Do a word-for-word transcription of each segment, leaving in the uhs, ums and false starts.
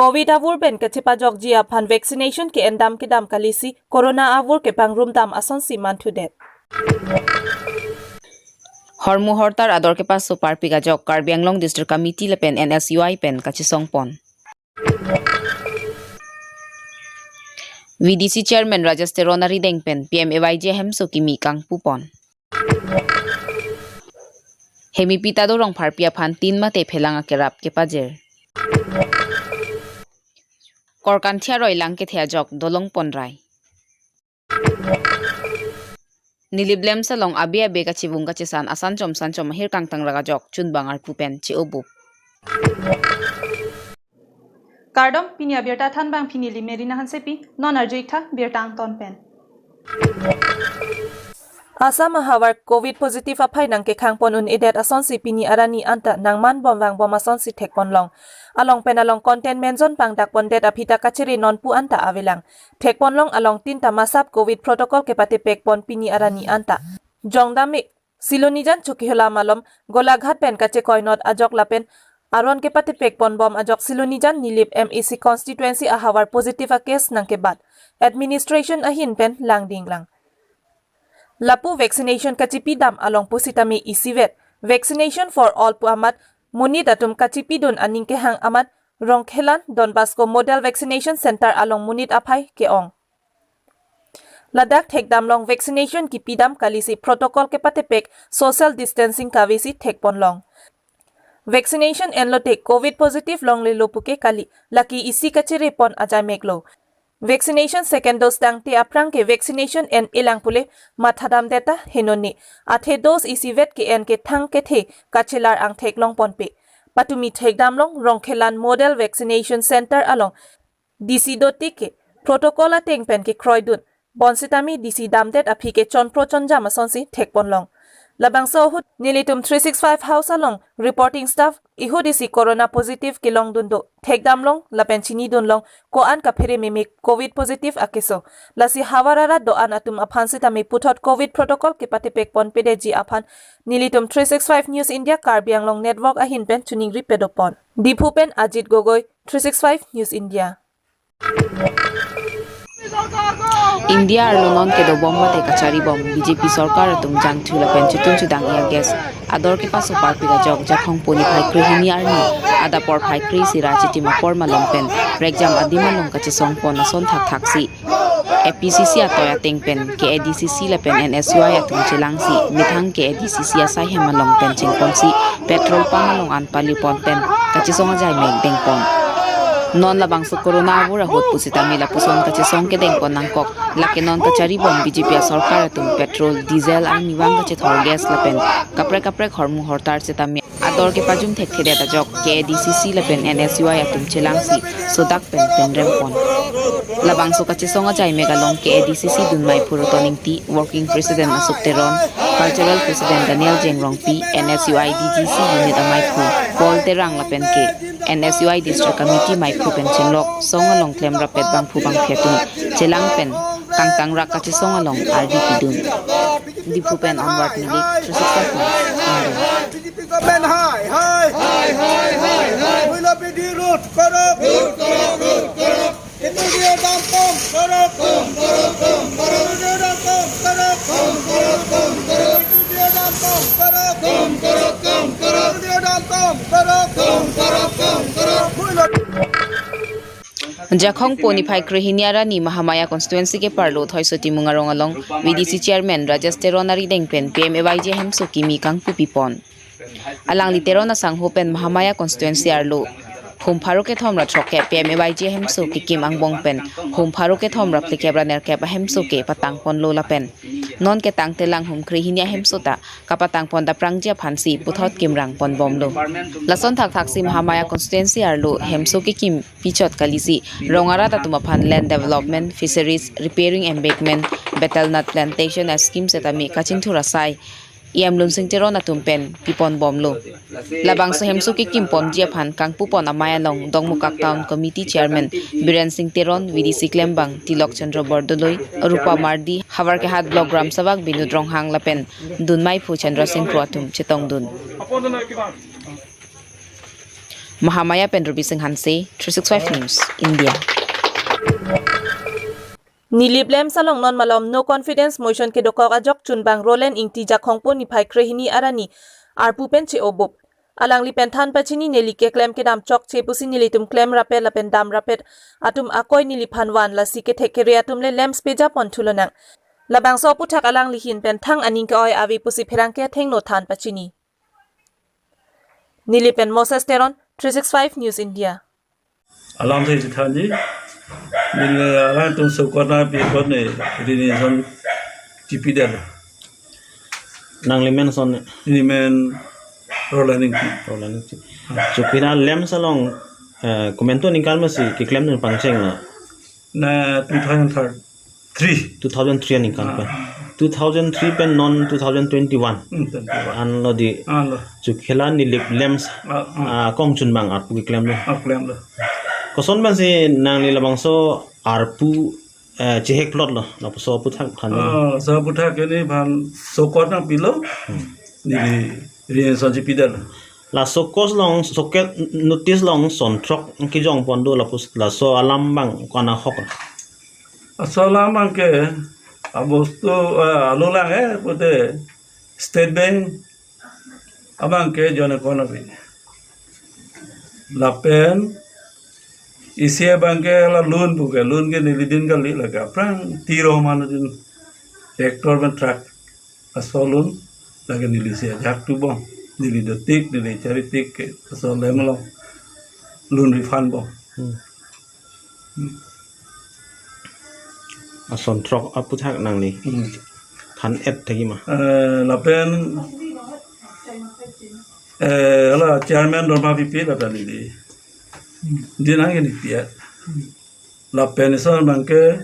Covid avur pen kachepajokji aphan vaccination ke-endam kedam kalisi corona avur kepangrumdam asonsi manthudet. Hormu hortar ador kepaso parpik ajok Karbi Anglong District Committee lapen N S U I pen kachesongpon. V D C Chairman Rajesh Teron arideng pen P M A Y G hemso kimi kangpupon. Hemipi Tado Rongpharpi aphan tin mate phelang akerap kepajir. Korkanthi aroi lang kethe ajok dolong ponrai. Nilip Lemsa along abe abe kachevung kachesan asan chom san chom ahir kangtang ragajok chunbang arpu pen che-obup. Kardom, pini abirta thanbang pini Limerina Hansepi, non arju-ik tha birta angton pen. Assam ahavar Covid positive aphai nangkekhangpon un-edet asonsi pini arni anta nangmanbom vangbom asonsi thekponlong. Along pen along containment zone pangdakpondet aphi ta kachere nonpu anta avelang. Thekponlong along tinta masap Covid protocol kepatepekpon pini arni anta. Jongdam-ik, Silonijan Chokihola malom, Golaghat pen kachekoinot ajok lapen aron kepatepekponbom ajok Silonijan Nilip M A C constituency ahavar positive a-case nangkebat. Administration ahin pen langdinglang. Lapu vaccination kachipidam along pusitame isivet. Vaccination for all pu amat, monit atum kachipidun aning kehang amat, Rongkhelan Don Bosco Model Vaccination Center along monit aphai ke-ong. Ladak thekdamlong vaccination kipidam kalisi protocol kepatepek social distancing kavesi thekponlong. Vaccination enlote Covid positive longlelo puke kali, lake isi kacherepon ajai meklo. Vaccination second dose tangte aphrang ke vaccination en-elang pule mathadamdet ta henone. Athe dose isivet ke-en ke thang kethe kachelar angthek longponpe. Patumi thekdamlong Rongkhelan Model Vaccination Center along D C dotik ke protocol ateng pen kekroidun. Bonsitame D C damdet aphi ke chonpro chonjam asonsi thekponlong. Labangso ahut nelitum three six five house along reporting staff ihut isi corona positive kelongdun do. Thekdamlong lapen chinidunlong ko-an kaphere meme Covid positive akeso. Lasi havar arat do-an atum aphan sitame puthot Covid protocol kepatepekponpedeji aphan nelitum three six five News India Karbi Anglong Network ahin pen choningri pedopon. Diphu pen Ajit Gogoi, three six five News India. India arlo non kedobom mate kacharibom B J P sorkar atum jangthu lapen chutun chudang-i a-gas ador kepaso parpik ajok Jakhong po niphai krehini arni adap porphai kre-isi ra chitim apor malom pen rekjam adim along kachesongpon ason thakthaksi A P C C atoi ateng pen K A D C C lapen N S U I atum chelangsi methang K A D C C asai hem along pen chingponsi petrol pump along an palipon pen kachesong ajai mek dengpon. Non labangso corona avur ahut pusitame lapuson kachesong kedengpon nangkok, lake non kacharibom B J P asorkar atum petrol, diesel, arnivang kachethor gas lapen kaprek kaprek hormu hortar sitame ador kepajum thekthedet ajok K A D C C lapen N S U I atum chelangsi sodak pen penrempon. Labangso kachesong ajai mek along K A D C C dunmeiphu Roton Ingti, Working President Asuk Teron, Cultural President Daniel Jengrongpi, N S U I D G C Unit amaiphu Paul Terang lapen ke N S U I District Committee maiphu pen chenglok song along klemrappet bangphu bangphi atum chelang pen kangtangrak kachesong along ardi pidun. Diphu pen Onward Milik, three six five News, Karbi. B J P government hai, hai. Hai, hai, hai, hai. Huilo P D road, korok. Road, korok, road, korok. Itu dia dampung, korok. Kong, korok, kong, korok. Itu dia dampung, korok. Kong, korok, kong, korok. Itu dia dampung, korok. Kong, korok, kong, korok. Itu dia dampung, korok. Kong, korok, kong, korok. Huilo. Jakhong po niphai krehini arni Mahamaya constituency keparlo Thoiso Timung arong along V D C chairman Rajesh Teron arideng pen P M A Y G hemso kimi kangpupipon. Alangli Teron asangho pen Mahamaya constituency arlo hum pharo kethom ra throkkep P M A Y G hemso kekim angbong pen hum pharo kethom ra phlikep ra nerkep ahemso ke patangponlo lapen non ketangtelang hum krehini ahemso ta kapatangpon daprangji aphansi puthot kimrangponbomlo. Lason thakthaksi Mahamaya constituency arlo hemso kekim pichot kalisi rong arat atum aphan land development, fisheries, repairing embankment, betel nut plantation a-scheme setame kachingthur asai E M Lunsing Teron atum pen piponbomlo. Labangso hemso kekimponji aphan kangpupon amei along Dongmukak Town Committee Chairman Biren Singh Teron, V D C klembang Tilok Chandra Bordoloi, Rupa Mardi, havar kehat Block Gram Sabha Binod Ronghang lapen dunmeiphu Chandra Singh Kro atum chetongdun. Mahamaya pen Ruby Singh Hanse, three six five News, India. Nilip LAMPS along non malom no confidence motion kedokok ajok chunbang Roland Ingti Jakhongpo niphai krehini arni arpu pen che-obup. Alangli pen than pachini neli keklem kedam chokche pusi nelitum klem rapet lapen dam rapet atum akoi neliphan van, lasi kethek kere atum le LAMPS pejapon thu lonang. Labangso aphuthak alangli ahin pen thang aning ke-oi ave pusi pherangke athengno than pachini. Nilip pen Moses Teron, three six five News India. Alam si thanji, neli alangtum sokot nangpi apot ne resignation chipidetlo. Nangli men son ne? Neli men Roland Ingti. Roland Ingti. Chupina LAMPS along, eh, komantu aningkan masi keklemdun pangcheng na? Na two thousand three. Two thousand three aningkan pen. Ah. Two thousand three pen non two thousand twenty-one. Hmm, twenty-one. Anlo di. Anlo. Chukhela Nilip LAMPS, ah, ah, akong chunbang arpu keklemlo. Ah, klemlo. Koson pensi nangli labangso arpu, eh, cheheklotlo, lapuso aphuthak than. Ah, so aphuthak ke nephan sokot nangpilo. Hmm. Neli resignation chipidetlo. La sokot along, sokot notice along son throk kejongpon do lapus, laso alam abang ko-an ahok? Laso alam abang ke abostu, eh, alo lang eh, pute State Bank abang ke join account ave. Lapen isi abang ke la loan pu ke, loan ke neli din kali, lake aphrang tiro mano din tractor pen truck aso loan, lake neli si ajak tu bom, neli dotik, neli charitik ke aso LAMPS along loan refund bom. Hmm. Ason throk aphuthak nangli. Hmm. Than-et thekji ma? Eh, lapen, eh, la chairman dorma pipe lapen neli. Dinang ini piat. Lapen ison abang ke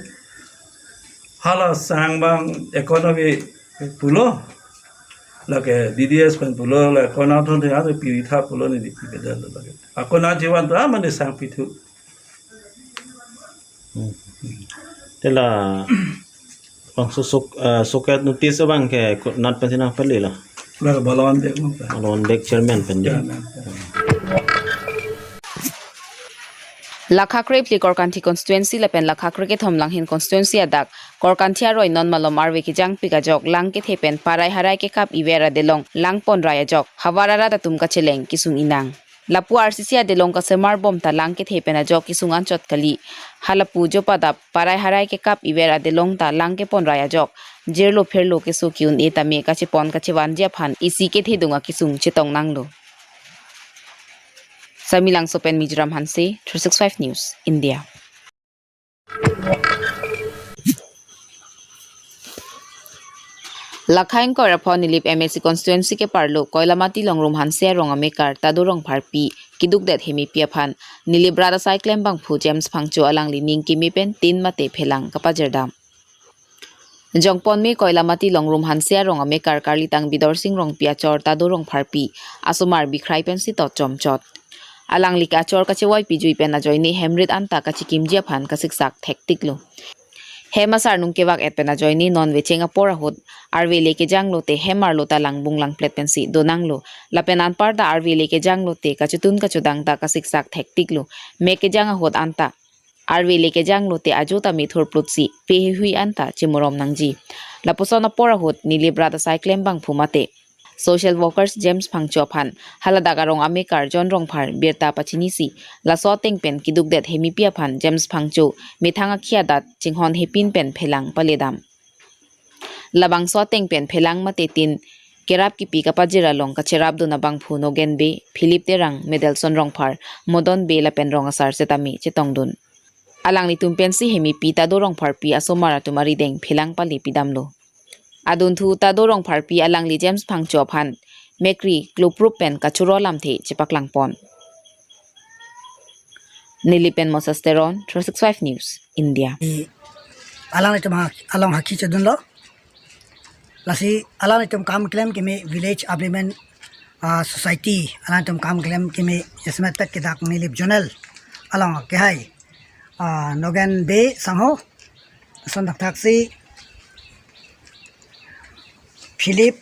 hala sang abang account ave pulo. Lake D D S pen pulo, la account athon te ave piritha pulo neli pipedetlo lake. Account ajivan tu amane sang pithu. Hmm. Te labangso sok, eh, sokot notice abang ke konat pensi nangpale la? La Balwan Beg mo ka. Balwan Beg chairman pen di. Chairman. Lakha krephli Korkanthi constituency lapen lakha krekethom Langhin constituency adak Korkanthi aroi non malom arve kejangpik ajok lang kethe pen parai harai kekap iver adelong lang ponrai ajok havar arat atum kacheleng kesung inang. Lapu R C C adelong kasemar bom ta lang kethe pen ajok kesung anchot kali. Halapu jopadap parai harai kekap iver adelong ta lang keponrai ajok jirlo phirlo keso ke-un-e tame kachepon kachevanji aphan isi kethedung akesung chetong nanglo. Samelangso pen Mizoram Hanse, three six five News, India. Lakha ingkoi ra pho Nilip M A C constituency keparlo Koilamati Longrum Hanse arong amekar Tado Rongpharpi kedukdet hemepi aphan Nilip rat asai klembangphu James Phangcho alangli ning keme pen tin mate phelang kapajirdam. Jongponme Koilamati Longrum Hanse arong amekar Karlitang Bidorsing Rongpi achor Tado Rongpharpi asomar bikhrai pensi tot chomchot. Alangli ke achor kachevoi pijui pen ajoine hemrit anta kachekimji aphan kasiksak thektiklo. Hem asarnung kevak-et pen ajoine non vecheng apor ahut arve le kejang lote hem arlo ta langbung langplet pensi donanglo. Lapen anparta arve le kejang lote kachetun kachedang ta kasiksak thektiklo. Mek kejang ahut anta arve le kejang lote ajo tame thurplutsi pe heihui anta chemorom nangji. Lapuson apor ahut Nilip rat asai klembangphu mate social workers James Phangcho aphan haladak arong amekar John Rongphar birta pachinisi laso ateng pen kedukdet hemepi aphan James Phangcho methang akhei adat chinghon hepin pen phelang paledam. Labangso ateng pen phelang mate tin kerap kipi kapajir along kacherapdun abangphu Nogen Bey, Philip Terang, Medelson Rongphar, Modon Bey lapen rong asar setame chetongdun. Alanglitum pensi hemepi Tado Rongpharpi asomar atum arideng phelang palepidamlo. Adunthu Tado Rongpharpi alangli James Phangcho aphan mekri kloprup pen kachoro alamthe chepaklangpon. Nilip pen Moses Teron, three six five News, India. I alanglitum ha-, along hakhi chedunlo. Lasi alanglitum kam klem keme village upliftment, ah, society, alanglitum kam klem keme esmet pet kedak Nilip zonal along kehai, ah, Nogen Bey sangho, lason thakthaksi Philip,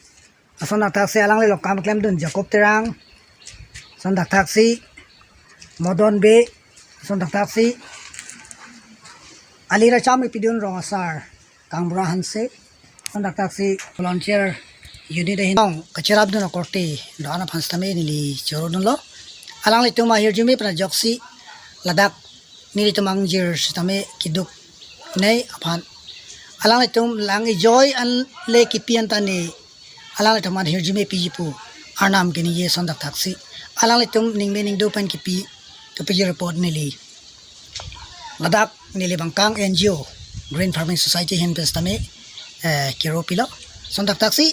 lason thakthaksi alanglilong kam klemdun Jacob Terang, lason thakthaksi Modon Bey, lason thakthak si Aliracham ipidun rong asar Kangbura Hanse, lason thakthak si volunteer unit ahin nong kacherapdun akorte do-an aphan sitame neli choro dunlo. Alanglitum ahirjume pen ajoksi ladak nelitum angjir sitame keduknei aphan alanglitum lang ejoi an le kipi an ta ne alanglitum aphan hirjume piji pu Arnam keningje, lason thakthak si alanglitum ningme ningdo pen kipi, kapiji report neli ladak neli bangkang N G O Green Farming Society ahin pen sitame, eh, kero pilo. Lason thakthak si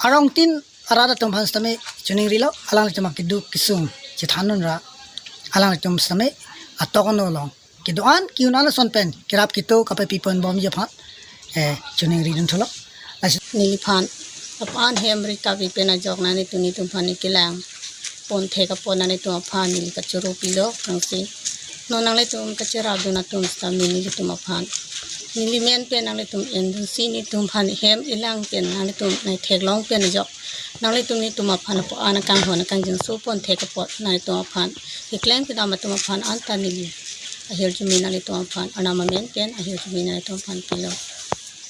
arongtin arat atum aphan sitame choningrilo, alanglitum akeduk kesung chethan un ra alanglitum sitame atok ano along kedo-an ke-un an ason pen kerap keto kapapi ponbomji aphan, eh, choningri dun thulo. Lasi neliphan lapu-an hem ri kave pen ajok nanglitum, netum aphan ne kelang pon thek apot nanglitum aphan neli kachoro pilo. Lasi non nanglitum kacherapdun atum sitame nelitum aphan neli men pen nanglitum endunsi netum aphan hem elang pen nanglitum nai theklong pen ajok nanglitum netum aphan lapu-an akanghon akangjinso pon thek apot nanglitum aphan keklem kedam atum aphan anta neli ahirjume nanglitum aphan Arnam amen pen ahirjume nanglitum aphan pilo.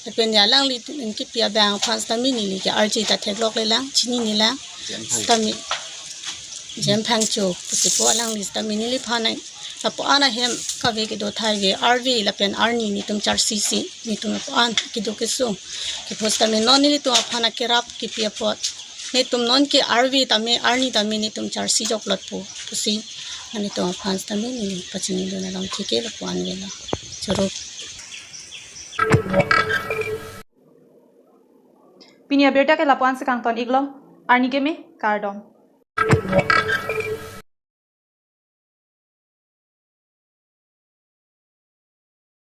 Lapen ya alangli tum in kipi abang aphan sitame neli ke arje ta theklok le lang, chinine lang. Sitame Jemphangcho pusi pu alangli sitame neliphan ai lapu-an ahem kave kedo thai ave arve lapen arni netum charsi si netum lapu-an keduk kesung kepho sitame non nelitum aphan akerap kipi apot netum non ke arve tame arni tame netum charsi joklot po pusi netum aphan sitame neli pachini dun along thike lapu-an avelo. Choro. Pini abirta ke lapu-an si kangton iklo, arni keme, kardom.